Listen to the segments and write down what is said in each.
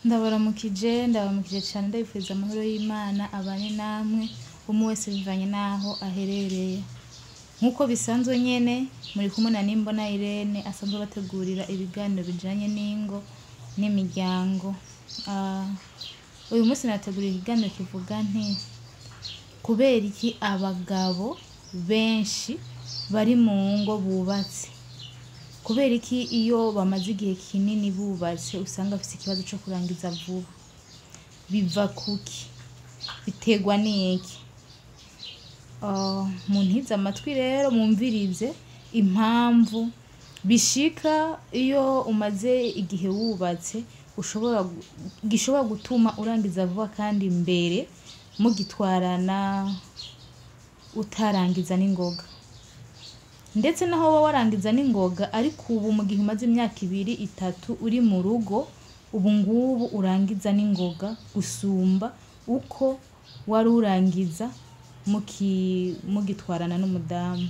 Ndabaramukije, ndabaramukije cyane, ndabifuriza amahoro y'Imana abane namwe, umwe wese bivanye n'aho aherereye. Nk'uko bisanzwe nyene, muri kumwe na Nimbona Irene asanzwe abategurira ibiganiro bijanye n'ingo n'imiryango. Uyu munsi nateguriye ikiganiro kivuga nti: kubera iki abagabo benshi bari mu ngo bubatse, kubera iki iyo bamaze igihe kinini bubatse usanga bafise ikibazo co kurangiza vuba? Biva kuki? Biterwa n'iki? Muntize amatwi rero mwumvirize impamvu bishika iyo umaze igihe wubatse ushobora gishobora gutuma urangiza vuba, kandi mbere mugitwarana utarangiza n'ingoga. Ndetse naho woba warangiza n'ingoga, ariko ubu mu gihe umaze imyaka 2, 3 uri mu rugo, ubu ngubu urangiza n'ingoga gusumba uko wari urangiza mugitwarana n'umudamu.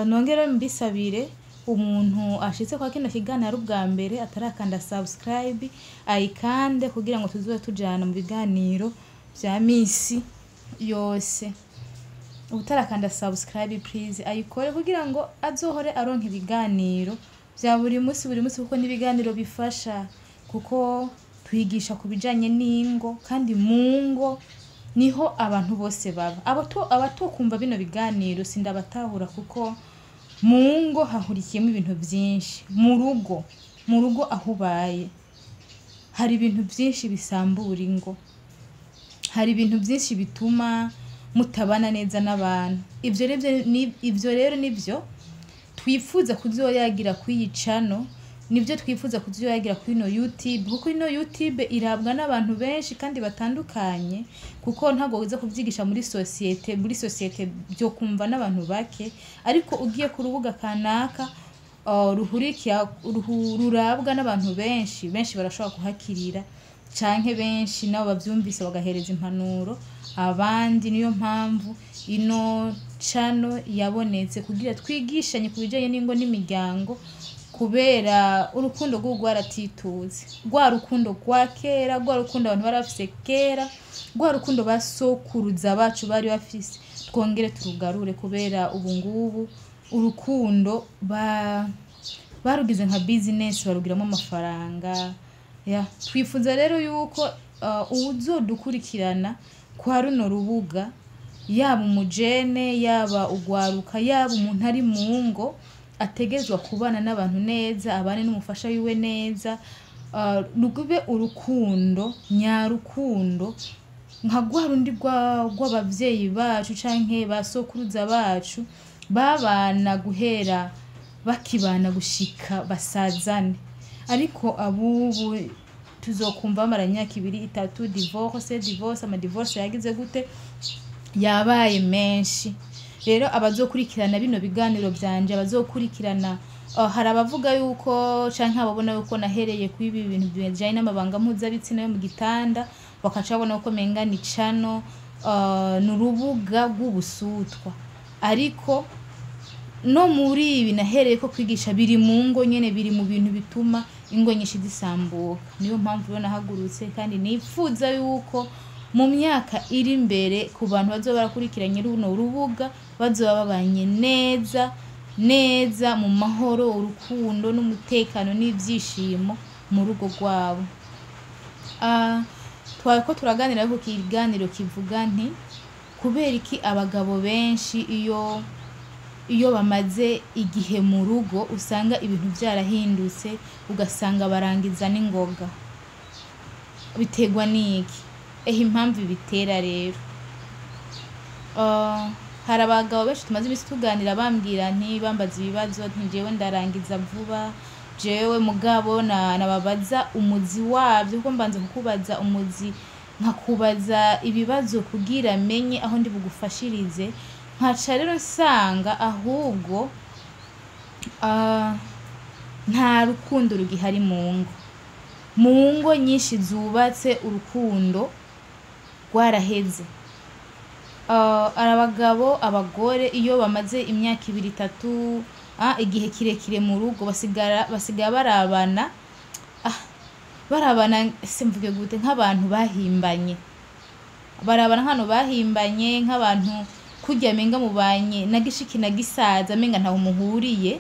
Nongere mbisabire umuntu ashitse kwa kino kiganiro ari ubwa mbere atarakanda subscribe, ayikande kugira ngo tuzobe tujana mu biganiro vya misi yose. Utarakanda subscribe, please ayikore kugira ngo azohore aronka ibiganiro vya buri munsi buri munsi, kuko n'ibiganiro bifasha, kuko twigisha ku bijanye n'ingo, kandi mu ngo niho abantu bose baba. Abatokumva bino biganiro sindabatahura, kuko mu ngo hahurikiyemo ibintu vyinshi. Mu rugo aho ubaye hari ibintu vyinshi bisambura ingo, hari ibintu vyinshi bituma mutabana neza n'abantu. Ivyo rero nivyo twifuza kuzoyagira kw'iyi channel, nivyo twifuza kuzoyagira kuri ino YouTube, kuko ino YouTube irabwa n'abantu benshi kandi batandukanye, kuko ntabwo uza kuvyigisha muri société, muri société byo kumva n'abantu bake, ariko ugiye ku rubuga kanaka ruhurikiya rurabwa n'abantu benshi, benshi barashobora kuhakirira, canke benshi nabo bavyumvise bagahereza impanuro abandi. Niyo mpamvu ino channel yabonetse, kugira twigishanye ku bijanye n'ingo n'imiryango, kubera urukundo rw'ubu rwaratitutse, rwa rukundo rwa kera, rwa rukundo abantu bari bafise kera, rwa rukundo basokuruza bacu bari bafise, twongere turugarure, kubera ubu ngubu urukundo barugize nka business, barugiramo amafaranga ya. Twifuza rero yuko uwuzodukurikirana kwa runo rubuga, yaba umujene, yaba ugwaruka, yaba umuntu ari mu ngo ategerezwa kubana n'abantu neza, abane n'umufasha wiwe neza, rube urukundo nyarukundo nka rwa rundi rw'abavyeyi bacu canke ba sokuruza bacu babana guhera bakibana gushika basazane. Ariko abubu tuzokumva bamara imyaka 2, 3, divorce, divorce, ama divorce yagize gute, yabaye menshi. Rero abazokurikirana bino biganiro vyanje, abazokurikirana, hari abavuga yuko canke ababona yuko nahereye kuri ibi bintu bijanye n'amabanga mpuzabitsina yo mu gitanda, bakaca babona ko menga ni channel, ni urubuga rw'ubusutwa, ariko no muri ibi nahereye ko kwigisha biri mu ngo nyene, biri mu bintu bituma ingo nyinshi zisambuka. Niyo mpamvu rero nahagurutse, kandi nifuza yuko mu myaka iri imbere, ku bantu bazoba barakurikiranye runo rubuga, bazoba babanye neza neza mu mahoro, urukundo n'umutekano n'ivyishimo mu rugo rwabo. Twariko turaganira ku kiganiro kivuga nti: kubera iki abagabo benshi iyo bamaze igihe mu rugo usanga ibintu vyarahindutse, ugasanga barangiza n'ingoga? Biterwa n'iki? Ehe, impamvu ibitera rero, hari abagabo benshi tumaze imisi tuganira bambwira nti, bambaza ibibazo nti: jewe ndarangiza vuba jewe. Mugabo nababaza umuzi wavyo, kuko mbanza kukubaza umuzi, nkakubaza ibibazo kugira menye aho ndi bugufashirize, nkaca rero nsanga ahubwo nta rukundo rugihari mu ngo. Mu ngo nyinshi zubatse urukundo rwaraheze. Abagabo, abagore iyo bamaze imyaka 2, 3, igihe kirekire mu rugo, basigara barabana. Barabana, se mvuge gute, nk'abantu bahimbanye, barabana nk'abantu bahimbanye, nk'abantu kurya menga mubanye na gishiki na gisaza, menga ntaho muhuriye.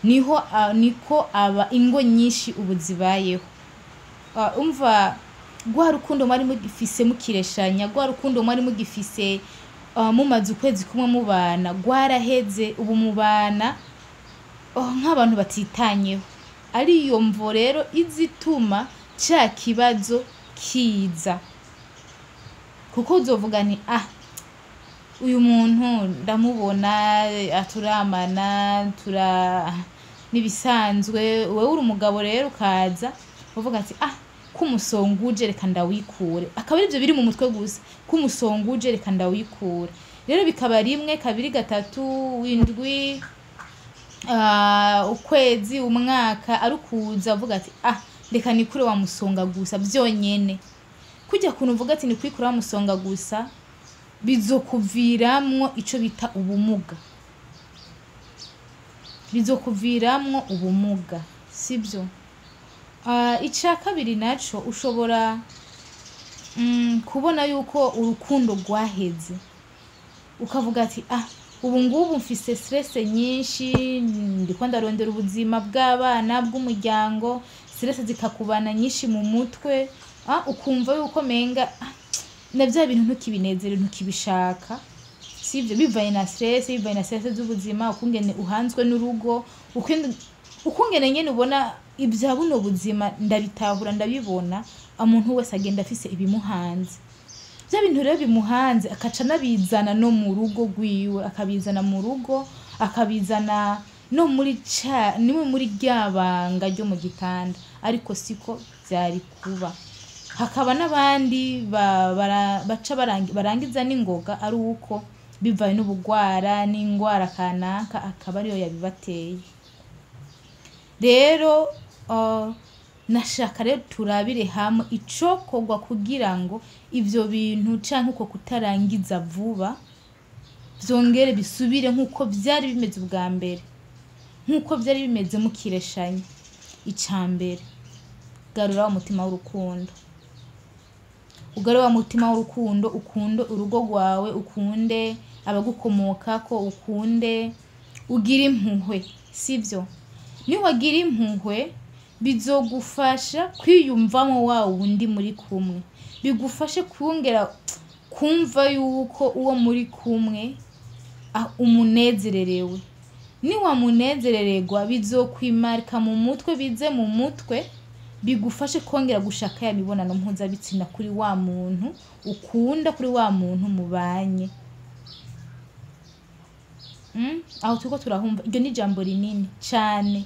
Niho niko aba ingo nyinshi ubu zibayeho. Umva, rwa rukundo mwari mugifise mukireshanya, rwa rukundo mwari mugifise mumaze ukwezi kumwe mubana, rwaraheze. Ubu mubana, oh, nk'abantu batitanyeho. Ariyo mvo rero izituma ca kibazo kiza, kuko uzovuga nti: "Ah, uyu muntu ndamubona, aturamana, tura nibisanzwe." Wewe uri umugabo rero, ukaza uvuga ati: "Ah, kumusonguje, reka ndawikure." Akaba arivyo biri mu mutwe gusa, kumusonguje, reka ndawikure. Rero bikaba rimwe, kabiri, gatatu, indwi, ukwezi, umwaka, ari ukuza avuga ati: "Ah, reka nikure wa musonga gusa vyonyene." Kujya kuntu uvuga ati nikwikura wa musonga gusa, bizokuviramwo ico bita ubumuga, bizokuviramwo ubumuga, sibyo? Ica kabiri naco, ushobora kubona yuko urukundo rwaheze, ukavuga ati: "Ah, ubu ngubu mfise stress nyinshi, ndiko ndarondera ubuzima bw'abana, bw'umuryango." Stress zikakubana nyinshi mu mutwe, ukumva yuko menga na bya bintu ntukibinezere, ntukibishaka, sibyo? Bivanye na stress, bivanye na stress z'ubuzima, ukungene uhanzwe n'urugo, ukungene nyene ubona ibya buno buzima. Ndabitahura, ndabibona. Umuntu wese agenda afise ibimuhanze. Bya bintu rero bimuhanze, akaca anabizana no mu rugo rwiwe, akabizana mu rugo, akabizana no muri ca nimwe muri rya banga ryo mu gitanda, ariko siko byari kuba. Hakaba n'abandi baca barangiza n'ingoga, ari uko bivaye n'ubugwara n'ingwara kanaka, akaba ariyo yabibateye. Rero nashaka rero turabire hamwe icokorwa kugira ngo ivyo bintu canke uko kutarangiza vuba vyongere bisubire nk'uko vyari bimeze ubwa mbere, nk'uko vyari bimeze mukireshanya. Ica mbere, garura wa mutima w'urukundo, ugarure wa mutima w'urukundo, ukunde urugo rwawe, ukunde abagukomokako, ukunde, ugire impuhwe, sivyo? Niwagira impuhwe, bizogufasha kwiyumvamo wa wundi muri kumwe, bigufashe kongera kumva yuko uwo muri kumwe umunezererewe. Niwamunezerererwa, bizokwimarika mu mutwe, bize mu mutwe, bigufashe kongera gushaka ya mibonano mpuzabitsina kuri wa muntu ukunda, kuri wa muntu mubanye. Aho turiko turahumva, iryo ni ijambo rinini cane.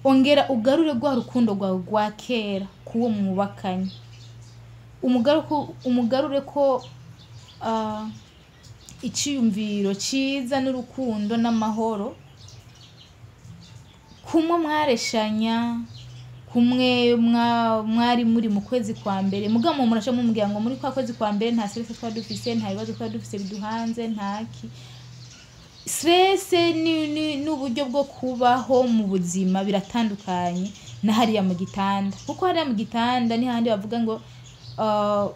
Ongera ugarure rwa rukundo rwawe rwa kera kuwo mwubakanye, umugarure ko iciyumviro ciza n'urukundo n'amahoro kumwe mwareshanya, kumwe mwari muri mu kwezi kwa mbere. Mugabo murasha mumubwira ngo muri kwa kwezi kwa mbere nta stress twari dufise, nta bibazo twari dufise biduhanze, ntaki. Stress ni n'uburyo bwo kubaho mu buzima biratandukanye na hariya mu gitanda, kuko hariya mu gitanda ni handi bavuga ngo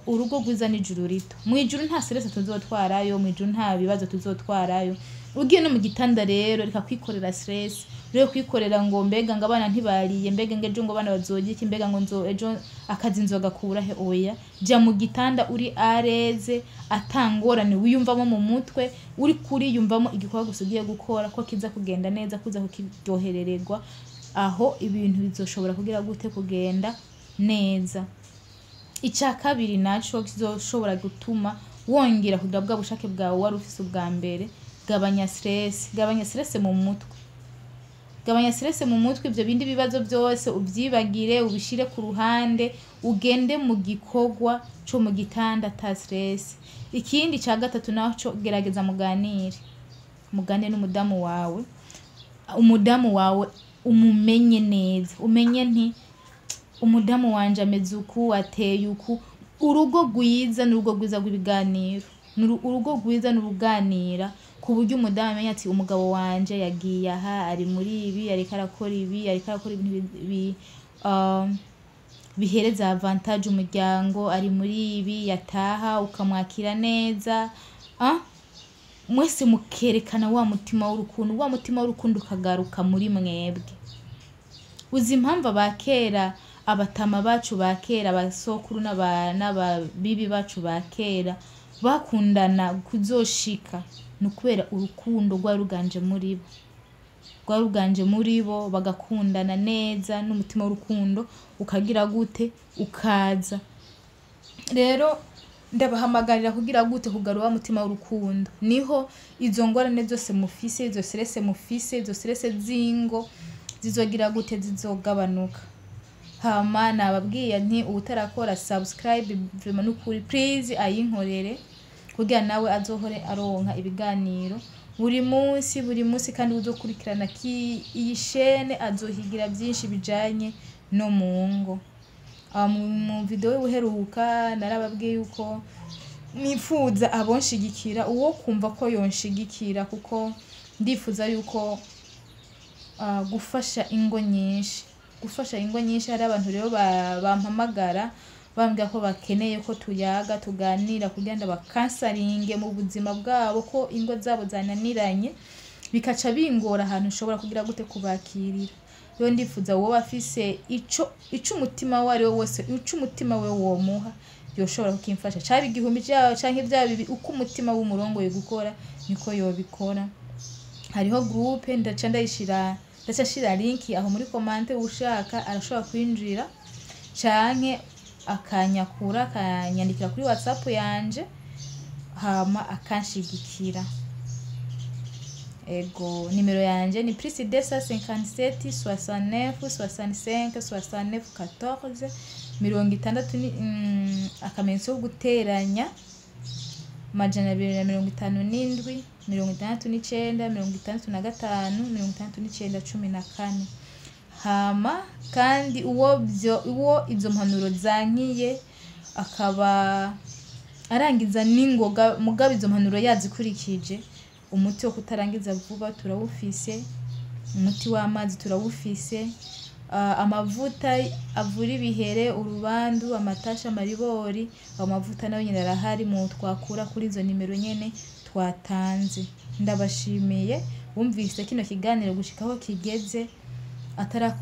urugo rwiza n'ijuru rito. Mu ijuru nta stress tuzotwarayo, mu ijuru nta bibazo tuzotwarayo. Ugiye no mu gitanda rero, reka kwikorera stress rero, kwikorera ngo mbega ngo abana ntibariye, mbega ngo ejo ngo abana bazorya iki, mbega ngo nzo ejo akazi nzogakura he. Oya, jya mu gitanda uri areze, atangorane wiyumvamo mu mutwe, uri kuriyumvamo igikorwa gusa ugiye gukora ko kiza kugenda neza, kuza kukiryoherererwa. Aho ibintu bizoshobora kugira gute? Kugenda neza. Icya kabiri naco kizoshobora gutuma wongera kugira bwa bushake bwawe wari ufise ubwa mbere: gabanya stress, gabanya stress mu mutwe, gabanya stress mu mutwe. Ibyo bindi bibazo byose ubyibagire, ubishire ku ruhande, ugende mu gikorwa co mu gitanda ata stress. Ikindi cya gatatu naco, gerageza muganire, muganire n'umudamu wawe. Umudamu wawe umumenye neza, umenye nti: "Umudamu wanje ameze uku, ateye uku." Urugo rwiza ni urugo rwiza rw'ibiganiro. Urugo rwiza ni uruganira, ku buryo umudamu amenya ati: "Umugabo wanje yagiye aha, ari muri ibi, ariko arakora ibi, ariko arakora ibintu Bihereza avantage umuryango ari muri ibi, yataha ukamwakira neza, mwese mukerekana wa mutima w'urukundo, wa mutima w'urukundo ukagaruka muri mwebwe. Uzi impamvu abakera, abatama bacu ba kera, abasokuru n'ababibi bacu ba kera bakundana kuzoshika? Ni ukubera urukundo rwari ruganje muri bo, rwari ruganje muri bo, bagakundana neza n'umutima w'urukundo ukagira gute? Ukaza. Rero ndabahamagarira kugira gute? Kugarura wa mutima w'urukundo. Niho izo ngorane zose mufise, izo stress mufise, izo stress z'ingo zizogira gute? Zizogabanuka. Hama nababwiye nti uwutarakora subscribe, vraiment n'ukuri please ayinkorere, kugira nawe azohore aronka ibiganiro buri munsi, buri munsi. Kandi uzokurikirana iyi chaîne azohigira byinshi bijanye no mu ngo. Mu video y'ubuheruka narababwiye yuko nifuza abonshigikira, uwo kumva ko yonshigikira, kuko ndifuza yuko gufasha ingo nyinshi, gufasha ingo nyinshi. Hari abantu rero bampamagara bambwira ko bakeneye ko tuyaga, tuganira, kugira ngo bakansaringe mu buzima bwabo, ko ingo zabo zananiranye, bikaca bingora ahantu ushobora kugira gute kubakirira. Rero ndifuza wowe afise ico umutima we ari we wose, ico umutima we womuha, yoshobora kukimfasha, caba 1000 cyawe canke vya bibi, uko umutima w'umurongoye gukora niko yobikora. Hariho groupe, ndaca ndayishira, ndaca shira link aho muri comment. Ushaka arashobora kwinjira canke akanyakura, akanyandikira kuri WhatsApp yanje, hama akanshigikira. Ego, nimero yanje ni plus 257 69 65 69 14. 60 ni akamenyetso ko guteranya, 257 69 65 69 14. Hama kandi uwo izo mpanuro zankiye, akaba arangiza n'ingoga, mugabo izo mpanuro yazikurikije, umuti wo kutarangiza vuba turawufise, umuti w'amazi turawufise, amavuta avura ibihere, urubandu, amatasha, amaribori, ayo mavuta nayo nyene arahari, mu twakura kuri izo nimero nyene twatanze. Ndabashimiye wumvise kino kiganiro gushika aho kigeze atarakora.